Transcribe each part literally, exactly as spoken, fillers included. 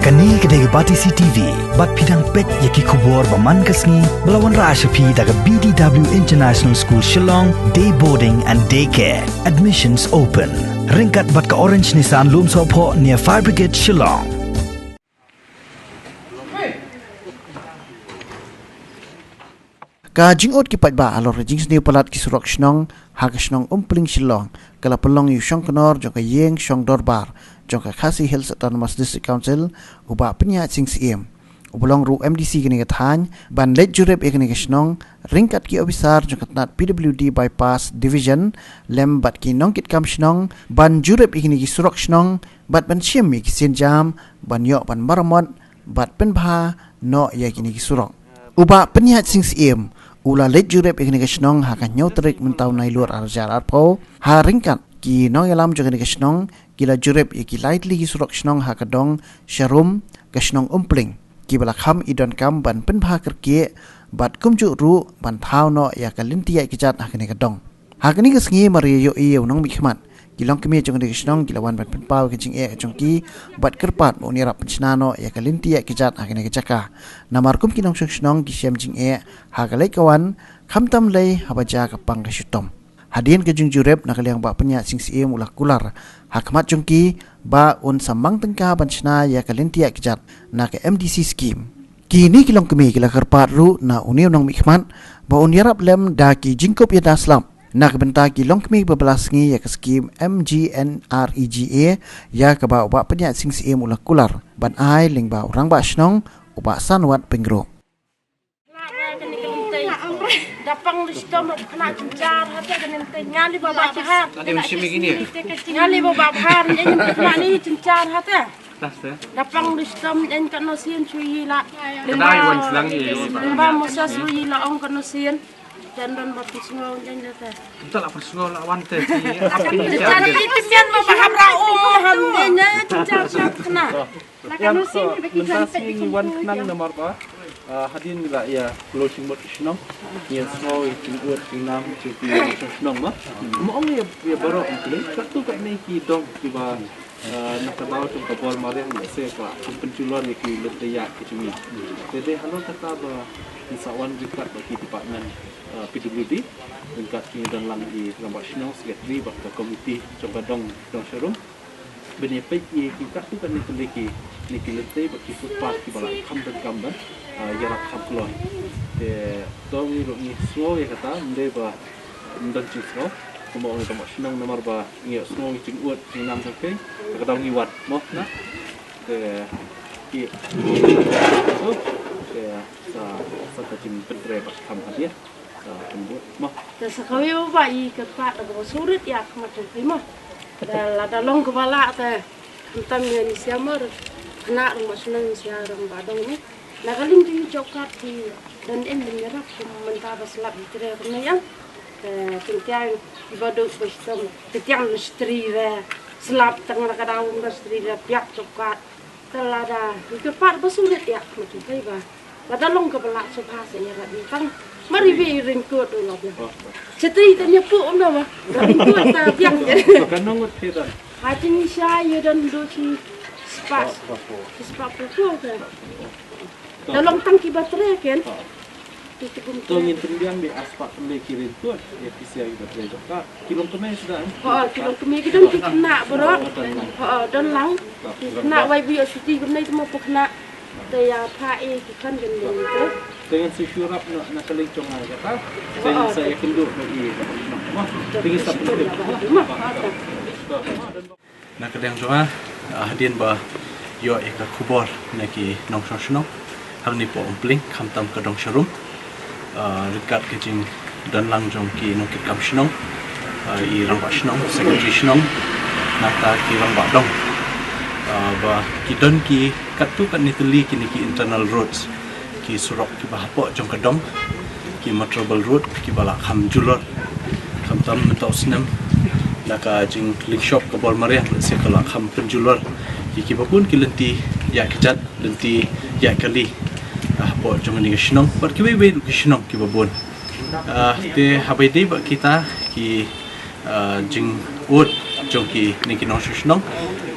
Kane ka dei ka Batesi T V, bad phi dang peit ïa ki khubor ba man ka sngi, ba la wanrah sha phi da ka B D W International School Shillong, Day Boarding and Day Care. Admissions open. Ryngkat bad ka Orange Nissan Lumsohphoh near Fire Brigade Shillong. Ka jingud ki paidbah halor ka jingsniew palat ki surok shnong ha ka shnong Umpling Shillong ka la pynlong ïa u shongknor jong ka ïing shong dorbar jong ka Khasi Hills Autonomous District Council, u Bah Pynïaid Sing Syiem, uba long ruh M D C kane ka thaiñ, ban leit jurip ïa kane ka shnong ryngkat ki ophisar jong ka tnat P W D Bypass Division lem bad ki nongkitkam shnong ban jurip ïa kine ki surok shnong bad ban shim ïa ki sienjam ban ïoh ban maramot bad pynbha noh ïa kine ki surok. U Bah Pynïaid Sing Syiem u la leit jurip ïa kane ka shnong ha ka hynñiew tarik mynta u Nailur ar hajar arphew, ha ryngkat ki nongïalam jong kane ka shnong ki la jurip ïa ki lai tylli ki surok shnong ha ka dong Sharum, ka shnong Umpling, kiba la kham ïa i donkam ban pynbha kyrkieh bad kumjuh ruh ban thaw noh ïa ka lynti ïaid kjat ha kane ka dong. Ha kane ka sngi mar ïa ïohi ïa u nongmihkhmat, ki longkmie jong kane ka shnong ki la wan ban pynpaw ïa ka jingeh ka jong ki bad kyrpad ba un ïarap pynshna noh ïa ka lynti ïaid kjat ha kane ka jaka. Namar kum ki nongshong shnong ki shem jingeh ha ka leit ka wan, khamtam lei haba jia ka pang ka shitom. Hadien ka jingjurip, na ka liang Bah Pynïaid Sing Syiem u la kular ha khmat jong ki ba un sa mang tyngka ban shna ïa ka lynti ïaid kjat na ka M D C scheme. Kine ki longkmie ki la kyrpad ruh na une u nongmihkhmat ba un ïarap lem da ki jingkup ïada slap na ka bynta ki longkmie ba la sngi ïa ka scheme M G N R E G A, ïa kaba u Bah Pynïaid Sing Syiem u la kular ban ai lyngba u Rangbah Shnong, u Bah Sanwat Pyngrope. Da pang da shitom ruh kane ka jynjar hate kane te, nga li ba bah bhar. Nga li ba bah bhar, nga li ba bah bhar, nga li ba bah bhar, nga li ba bah bhar, nga li ba bah bhar. Da pang da shitom, ïeng katno sien shu ïa la. Lyngba, lyngba Moses shu ïa la ong katno sien. Jan don ba pynsngew ïeng da te. Kita la pynsngew la wan te. Jan ki tymmen ba bah hap ra um ham ïeng ïa jynjar sha kane. Ïa, mynta sngi ngi wan khnang namar ba, ah, hadien ngi la ïa kloi jingmut ki shnong, ngi ïa sngew ïa ki jingud jingnam jong ki nongshong shnong ma. Mo ong ïa, ïa baroh ong kylli, katto katne ki dong kiba, ah, na ka daw jong ka bor mariang lehse ka kham pynjulor ïa ki lynti ïaid ki jong ngi. Te dei halor kata ba ngi sa wan ryngkat bad ki department, ah, P W D, ryngkat ki don lang i rangbah shnong, secretary bad ka komiti jong ka dong, dong Sharum. Ban ïa peit ïa ki katto katne tylli ki, ne ki lynti bad ki footpath kiba la kham donkam ban, ah, ïarap kham kloi. Te to ngi ruh ngi sngew ïa kata, ym dei ba ym don jingsngew. Kumba ong ka rangbah shnong namar ba ngi ïohsngew ïa ki jingud jingnam jong phi, ka daw ngi wan mo na. Te ki, te sa, sa ka jingpyntrei bad kham hadien. Te sa kawei ba i kyrpad da kaba surit ïa ka khmat jong phi mo. Da lada long kaba lah te khamtam ïa ngi sha mar khynnah rangbah shnong sha rangbah dong ne. Na ka liang jong ki job card ki don em ban ïarap kum mynta ba slap ki trei kumne ïa. Te teng teng kiba duk ba shitom te teng shtri re slap tang na ka daw ba shtri re piak job card. Te lada, ngi kyrpad ba sulit ïa, ma tu kai ba. Lada long kaba lah shuwa sa ïa rat ni tang. Mar iwei i raincoat u la biang. Shatei te nia pu um da ma. Raincoat ta biang. Ka nong ngut phi don? Ha jingshai ïa don do shi spah. Shi spah phew phew te. Da long tang kiba trei ken. To ngin pynbiang, ba ar spah khyndai ki raincoat ïa ki sha kiba trei job card. Ki longkmie sdang. Ho, ki longkmie ki don ki khynnah baroh. Ho, don lang. Ki khynnah wai bui ïa shuti kumne te mo, phew khynnah. Te ïa pha i ki khan kin don te. Te ngin sa shu ïarap na, na ka liang jong nga kata. Te ngin sa ïakynduh bad i. Te ngin sa pynbiang. Na ka liang jong nga, ah, hadien ba ïoh ïa ka khubor na ki nongshong shnong hangne hapoh Umpling, khamtam ka dong Sharum, ah, ryngkat ka jingdon lang jong ki nongkitkam shnong, ah, i rangbah shnong, secretary shnong, nangta ki rangbah dong, ah, ba ki don ki katto katne tylli kine ki internal roads, ki surok kiba hapoh jong ka dong, ki motorable road kiba la kham julor. Khamtam mynta u snem da ka jinglyngshop ka bor mariang, lehse ka la kham pynjulor ïa kiba bun ki lynti ïaid kjat, lynti ïaid kali, ah, hapoh jong kane ka shnong bad kiwei kiwei ki shnong kiba bun. Ah, te haba ïadei bad kita ki ah, jingud jong kine ki nongshong shnong,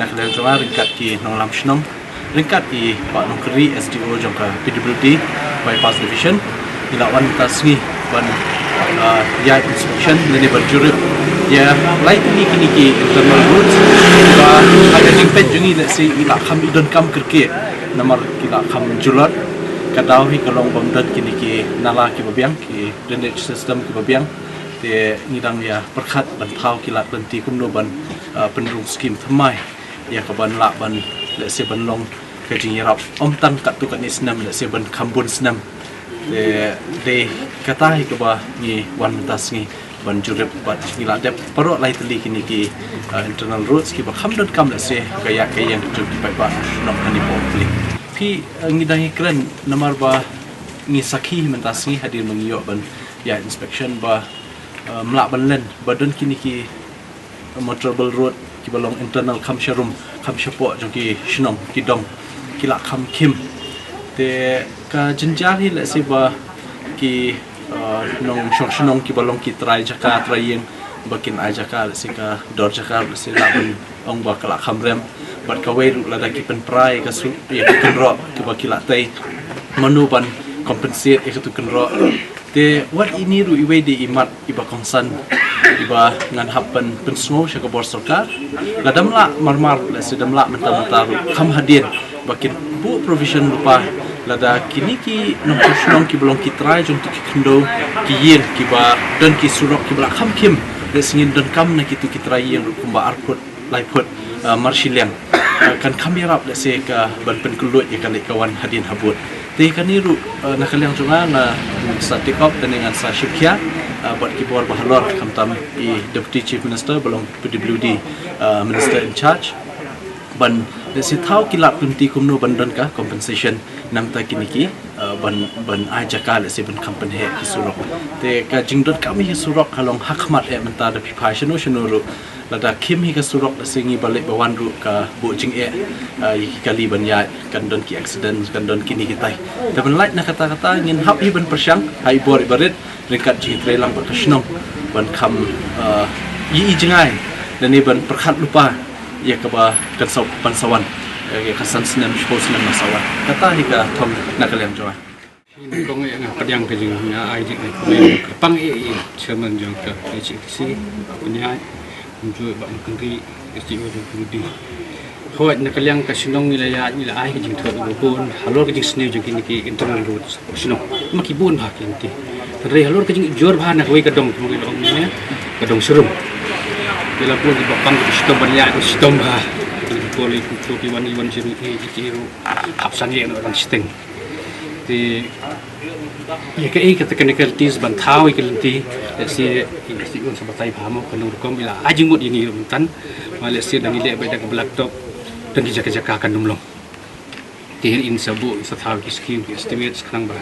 na ka liang jong nga ryngkat ki nonglam shnong, Ryngkat i Bah Nongkri, S D O jong ka P W D Bypass Division, ngi la wan mynta sngi ban, ah, ïa inspection lane ban jurip ïa lai tylli kine ki internal roads ba ha ka jingpeit jong ngi lehse i la kham i donkam kyrkieh namar ki la kham julor. Ka daw hi ka long bym don kine ki nala kiba biang, ki drainage system kiba biang. Te ngi dang ïa pyrkhat ban thaw ki lad lynti kumno ban, ah, pynrung skim thymmai ïa ka ban lah ban lehse ban long ka jingïarap ym tang katto katne snem, lehse ban kham bun snem. Te dei kata hi kaba ngi wan mynta sngi ban jurip bad ngi la dep baroh lai tylli kine ki, ah, internal roads kiba kham donkam lehse ka ïaid ka ïeng jong ki paidbah shnong hangne hapoh Umling. Phi, ah, ngi dang ïakren namar ba ngi sakhi hi mynta sngi hadien ba ngi ïoh ban ïa inspection ba, ah, ym lah ban len ba don kine ki motorable road kiba long internal kham sharum kham shapoh jong ki shnong ki dong ki la kham khim. Te ka jynjar hi lehse ba ki, uh, nongshong shnong kiba long ki trai jaka trai ïing ba kin ai jaka lehse ka dor jaka lehse lah ban ong ba ka la kham rem. Bad kawei ruh lada ki pynpra ïa ka su ïa ka kynroh kiba ki la tei, mano ban compensate ïa katu kynroh. Te wat ine ruh iwei de i mat iba kongsan iba ngan hap ban pynsngew sha ka bor sorkar. Lada ym lah marmar lehse da ym lah mynta mynta ruh kham hadien ba kin buh provision lypa lada kine ki nongshong shnong kiba long ki trai jong kito ki khyndew ki ïing kiba don ki surok kiba la kham khim lehse ngin donkam na kito ki trai ïing ruh kumba ar phut lai phut, ah, marshiliang, ah, kan kham ïarap lehse ka ban pynkylluid ïa ka leit ka wan hadien habud. Te kane ruh, ah, na ka liang jong nga nga sa take up lane ngan sa shim khia, ah, bad ki bor ba halor khamtam i Deputy Chief Minister ba long P W D, ah, Minister in charge ban lehse thaw ki lad lynti kumno ban don ka compensation namar kine ki, ah, ban, ban ai jaka lehse ban kham pynheh ki surok. Te ka jingdonkam ïa ki surok ka long ha khmat eh mynta da phi phai shano shano ruh. Lada khim hi ka surok lehse ngi ba leit ba wan ruh ka buh jingeh, ah, ïa ki kali ban ïaid, kan don ki accident, kan don kine kitai. Te ban lait na kata kata ngin hap hi ban pyrshang ha i bor iba rit ryngkat jingïatreilang bad ka shnong ban kham, ah, ïohi jngai lane ban pyrkhat lypa ïa kaba kan sa, ban sa wan, eh, ïa ka san snem shiphew snem ban sa wan. Kata hi ka thong na ka liang jong nga. Nyngkong eh nga pdiang ka jing, nga ai jingkyrpang eh ïa i chairman jong ka H A D C, pynïaid, kumjuh Bah Nongkri, S D O jong ka P W D. Hooid, na ka liang ka shnong ngi la ïaid, ngi la ai ka jingthoh kaba bun halor ka jingsniew jong kine ki internal roads shnong. Ma ki bun bha ki lynti. Hynrei halor ka jingujor bha na kawei ka dong, kumba ngi la ong ne, ka dong Sharum, ki la bun kiba pang, kiba shitom ban ïaid, kiba shitom bha. Ki poli, ki wan, ki wan sha ruh, ki, ki ruh hap sangeh noh ban shiteng. Te ïa kaei ka technicalities ban thaw ïa ka lynti, lehse i ka sdang sa batai bha mo, ka long rukom i la ai jingmut ïa ngi ruh mynta. Ma lehse dang i leh beit da ka blacktop, dang ki jaka jaka kan ym long. Te in sa buh, in sa thaw ki scheme, ki estimates khnang ba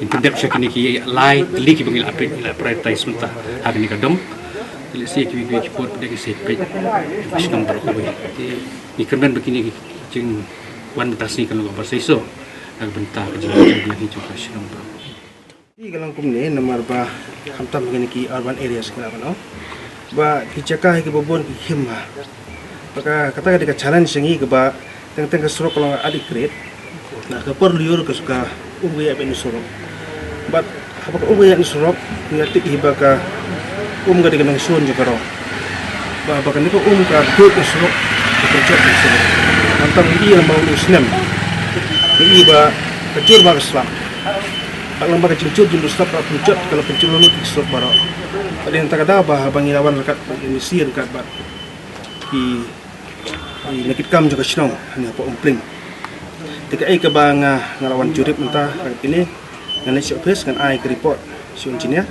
in pyndep sha kine ki lai tylli kiba ngi la peit, ngi la prioritize mynta ha kane ka dong. Te lehse kiwei kiwei ki por pdeng ki sa peit shnong baroh kawei. Te ngi kyrmen ba kine ki jing wan mynta sngi kan long kaba seisoh na ka bynta ka jingïaid jong ka shnong baroh. Hi ka long kumne namar ba khamtam kine ki urban areas ki la ban ong ba ki jaka hi kiba bun ki khim bha. Ba ka, kata ka dei ka challenge jong ngi kaba teng teng ka surok ka long adequate. Na ka por lyiur ka suka um ka ïaid beit na surok. Bad haba ka um ka ïaid na surok, ngi ïa tip hi ba ka um ka dei ka nongshun jong ka rong. Ba, ba kane ka um ka duk na surok, ka pynjot na surok. Khamtam ngi ïa ma u snem. Ngi ïa ba ka jur ba ka slap. Bad lem bad ka jingjur jong u slap ka pynjot, ka la pynjot lut ki surok baroh. Bad dei na kata ka daw ba, ba ngi la wan ryngkat bad M D C ryngkat bad ki, ki nongkitkam jong ka shnong hangne hapoh Umpling. Te kaei kaba nga, nga la wan jurip mynta ha kine, ngan leit sha office ngan ai ka report sha u engineer.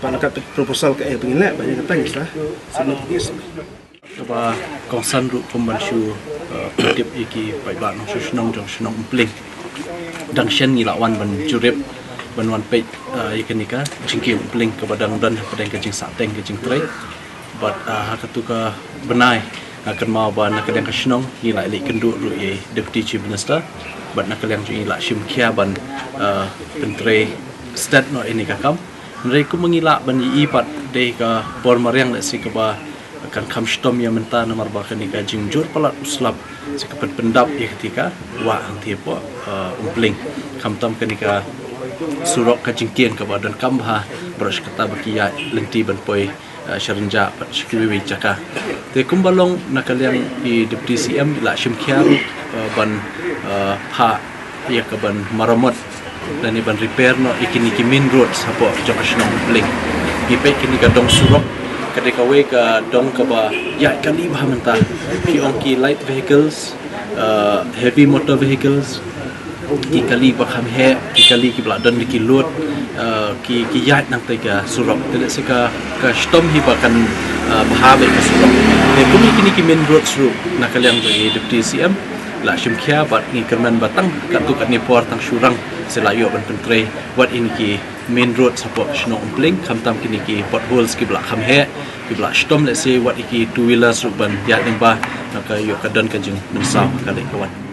Bad ryngkat proposal kaei ba ngin leh, bad ïa kata ngin sa submit ka estimate. Kaba kongsan ruh kum ban shu, eh, pyntip ïa ki paidbah nongshong shnong jong shnong Umpling. Dang shen ngi la wan ban jurip, ban wan peit, eh, ïa kane ka jingkieng Umpling kaba dang don hapdeng ka jingsahteng ka jingtrei. Bad, eh, ha katu ka bnai nga kynmaw ba na ka liang ka shnong ngi la leit kynduh ruh ïa i Deputy Chief Minister. Bad na ka liang jong ngi la shim khia ban, eh, pyntrei stet noh ïa kane ka kam. Hynrei kumba ngi lah ban ïohi pat dei ka bor mariang lehse kaba kan kham shitom ïa mynta namar ba kane ka jingjur palat u slap Sa ka pynpyndap ïa kata ka wah hangtei hapoh Umpling. Khamtam kane ka surok ka jingkieng kaba donkam bha baroh shi katta ba ki ïaid lynti ban poi sha Rynjah bad sha kiwei kiwei jaka. Te kumba long na ka liang i Deputy C M i la shim khia ruh ban phah ïa ka ban maramot lane ban repair noh ïa kine ki main roads hapoh jong ka shnong Umpling. Ngi peit kane ka dong surok ka dei kawei ka dong kaba ïaid kali bha mynta. Ki ong ki light vehicles, heavy motor vehicles, ki kali ba kham heh, ki kali kiba la don da ki load, ki ki ïaid nangta ka surok. Te lehse ka ka shitom hi ba kan bha bha ka surok. Te kum ïa kine ki main roads ruh na ka liang jong i Deputy C M la shim khia bad ngi kyrmen ba tang katto katne por tang shu rang sa la ïoh ban pyntrei wat ïa kine ki main roads hapoh shnong Umpling, khamtam kine ki potholes kiba la kham heh, kiba la shitom lehse wat ïa ki two wheelers ruh ban ïaid lyngba. Na ka ïoh ka don ka jingmynsaw ka leh ka wan.